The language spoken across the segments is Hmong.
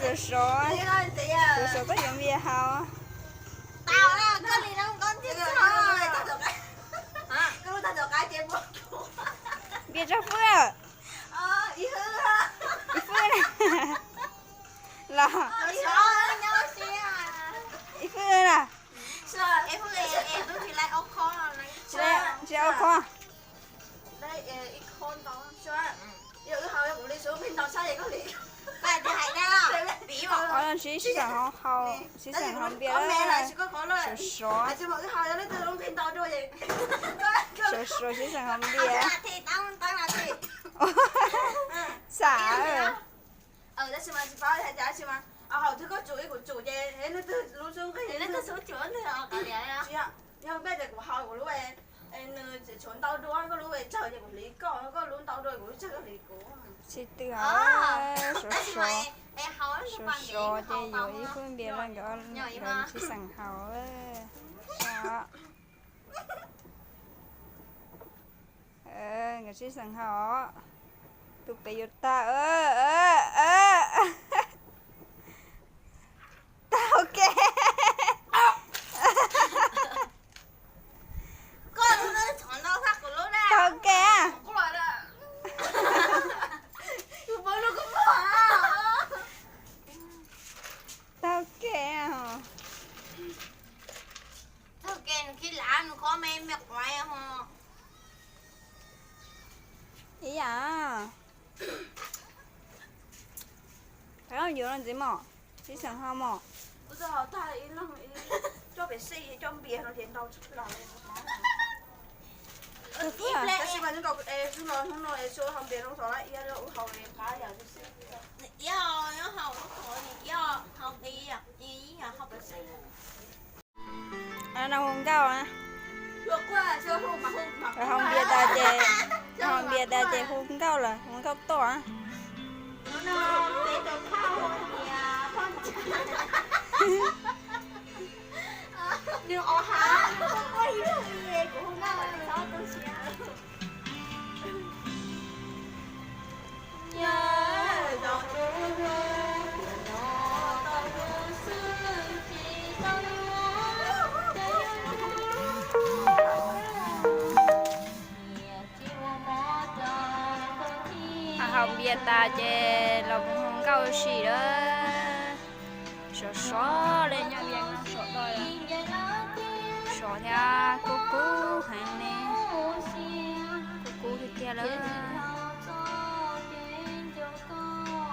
Sov sov, sov sov tuaj yuav npias haus. Npias tso Fwj. Ib Fwj na. Los. Ib Fwj na. Tsis ua khob. Sib xeem haus, sib xeem haus npias. Sov sov, sov sov sib xeem haus npias. Xam. Tsis tw, sov sov, sov sov ces yuav ib Fwj npias los nkawd sib xeem haus. Nkawd sib xeem haus, tus pem yuav tag. Tag ua ke. Tag ua ke. Tag ua ke. Ib yam. Yuav no ntxiv mog, sib xeem haus mog. No hu nkauj na. Haus npias tas ces, haus npias tas ces hu nkauj lawm, hu nkauj tuaj. Haus npias tas ces los mus hu nkauj ua si lawm. Sov sov li nyob li no sov tau, sov thiab kub kub heev li, kub kub tiag tiag lawm.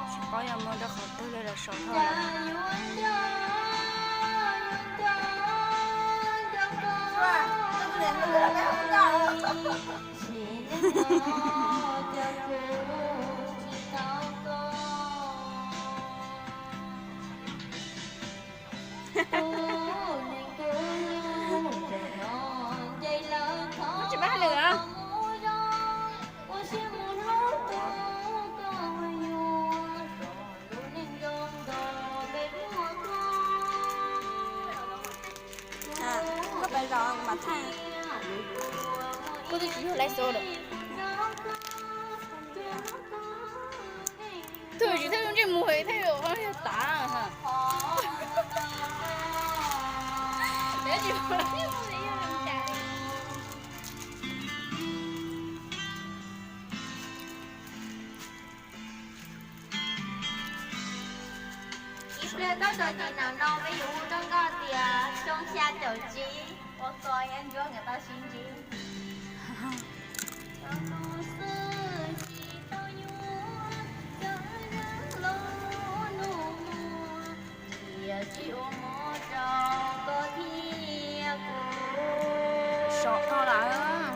Tsis paub yog mus rau qhov twg li los sov dhau lawm. Tsis pab lwm. Koj pab zos mas thaj. Koj twb tsis yog laiv xov lawm. Twb tsis thaj ntsej muag thaj yog tas. Ib pliag tau txog tim no no peb yuav hu rau nkauj tias xyoo xya caum tsib ua ko nyob ncuab nkawd tau sib ntsib. Sov dhau lawm.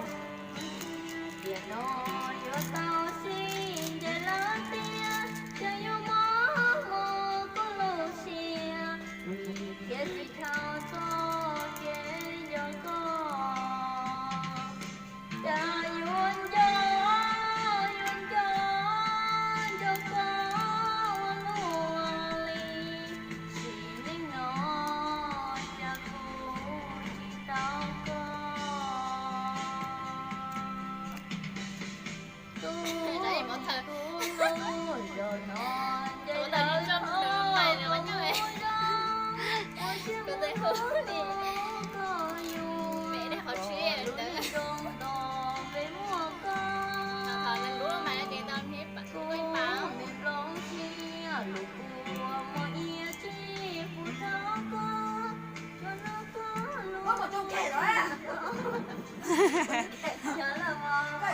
Koj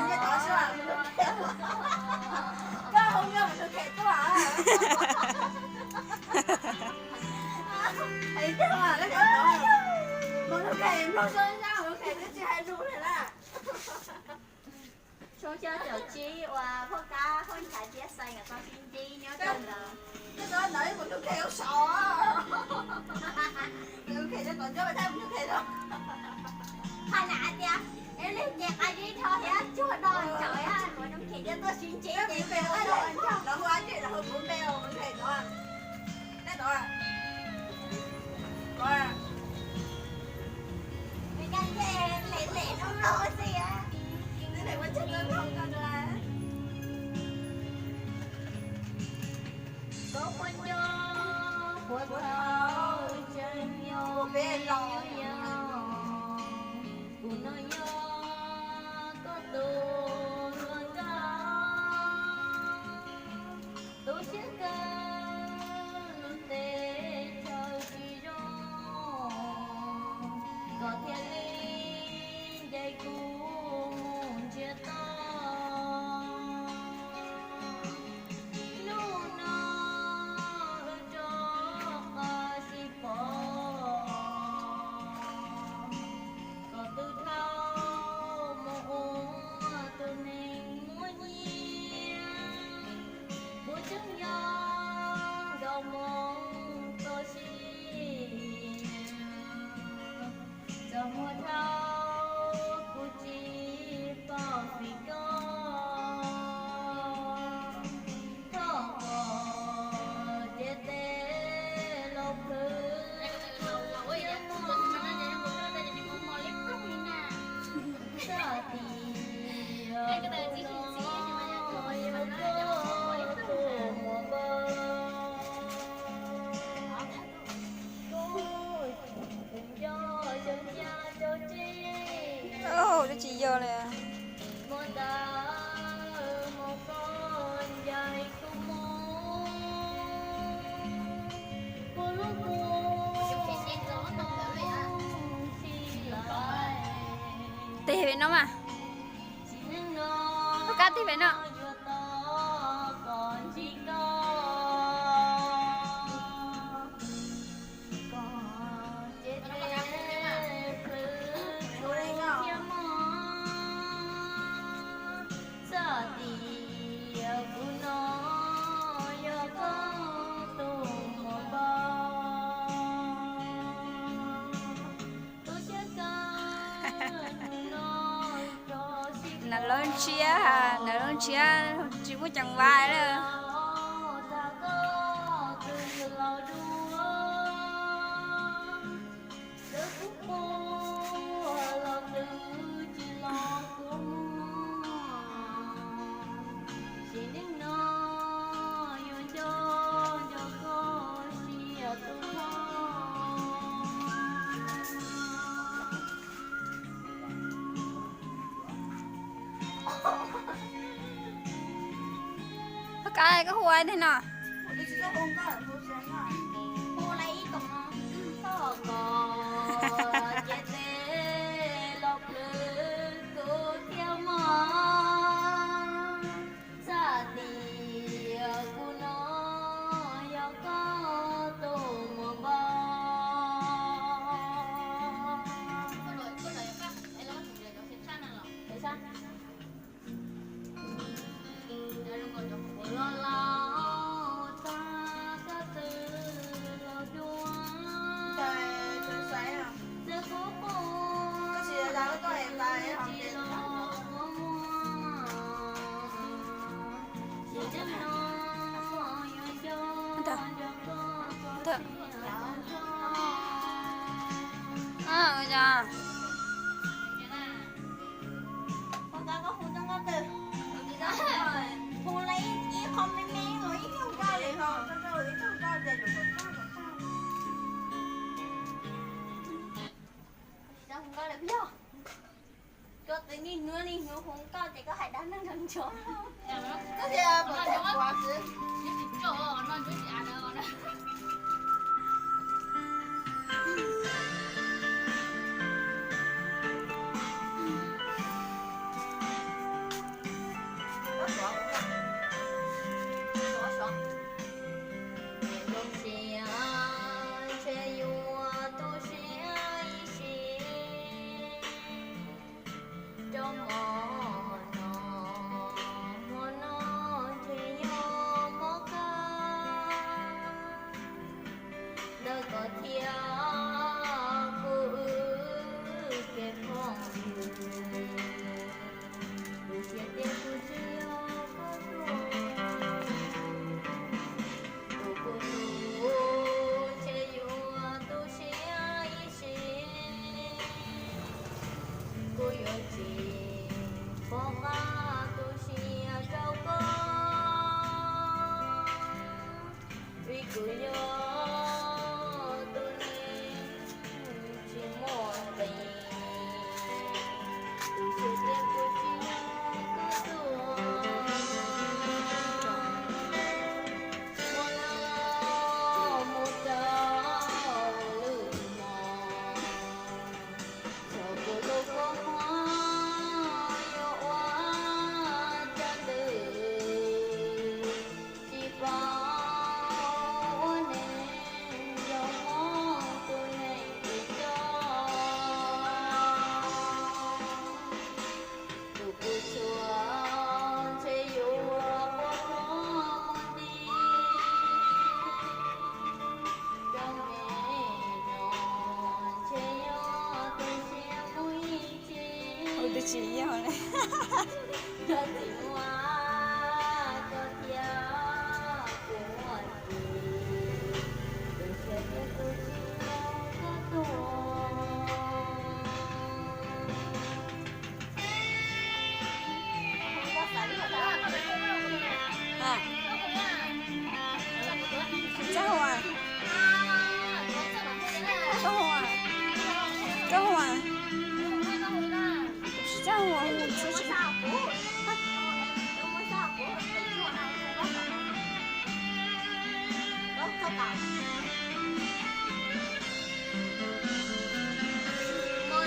nyob tod xwb, koj hu nkauj mus tus khem tuaj. Hais tias koj cov tod, mus tus khem mloog zoo, mus tus khem twb tsis hais lus li lawm. Xyoo xya caum tsib uas phauj Kab phauj Nchaiv thiab Xais nkawd tau sib ntsib nyob rau ntawd. Nyob rau ntawd mus tus khem ua saud. Tus khem rau tom ncauj thiab mus tus khem rau. Hais tias, es leej ces qas zib dhau thiab tsuag do ntsaum thiab, kuv tus khem coj tuaj sib ntsib ces los hu dab tsi los hu kuv npe mus tus khem no. Neb tod, neb ua tsaug ntau ntau. Koj puas nco puag thaum tseem nyob, kuv no yog koj tus hluas nkauj, tu siab kawg lub teb chaws tsis zoo, koj thiaj li ncaim kuv mus ntsiag to. Hnub no wb rov qab sib pom, koj twb dhau mus ua tus neeg muaj nyiaj, kuv tseem nyob nkaus mus koj sia. Txoj hmoov dhau kuv tsis pom feem koj, thov koj cia tes los plhws kuv thiab mog. Txoj hmoov dhau kuv tsis pom feem koj, thov koj cia tes los plhws kuv thiab mog. Ub, twb tsis yog li. Tig pem no mas. Koj kab tig pem no. Nas laub ntshiab, nas laub ntshiab tsis muaj ceem vas lawm. Koj kab, koj hu ua ntej no. Thov koj cia tes los plhws kuv thiab mog. Txoj hmoov kuv no yog koj tus muam npau. Hu li ib qho me me los ib tug nkauj li ho, ib tug nkauj ces yuav kom tag kom tag. Tsis tau hu nkauj li yog. Koj twb niaj hnub niaj hnub hu nkauj ces koj hais dab neeg nrog ncuav. Koj tias pom tag kuav xwb. thiab kuv wb kev phooj ywg, kuv xav tias kuv tsis yog koj tus, tus kuv hlub ntshe yuav tu siab ib sim. Kuv yuav tsis pom qab tu siab rau koj, vim kuv yog tus neeg tsis muaj nqis, tus xav tias kuv tsis yog koj tus. Mus los mus rau lwm hmo, txog kuv lub kua muag yuav ua cas ntws, tsis paub ua neeg zoo hmoov tus neeg tsis nco. Tus kuv tshua ntshe yuav quaj quaj muag nti, rau me no ntshe yog tus siab muaj ib tsis, tus tsis yog li. Yog tsis muaj koj thiab kuv muaj tsis, tus siab thiab kuv tsis yog koj tus. Txaj Huas, Txaj Huas, Txaj Huas, tsis Txaj Huas, mus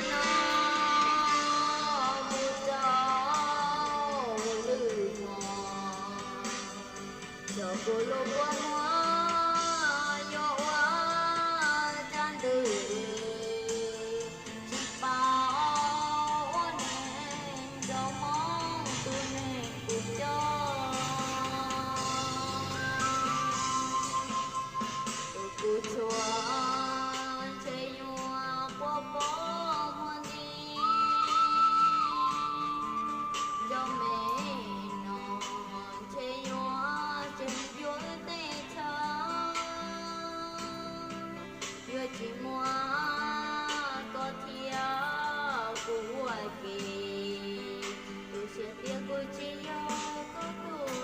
no mus rau lwm hmo, txog kuv lub kua muag yuav ua cas ntws, tsis paub ua neeg zoo hmoov tus neeg kuv nco. Tus kuv tshua ntshe yuav quaj quaj muag nti, rau me no ntshe yuav tseem yuav tej chaw, yuav tsis muaj koj thiab kuv ua ke, tus siab tias kuv tsis yog koj tus.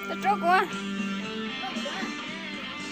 Tau tso kuv.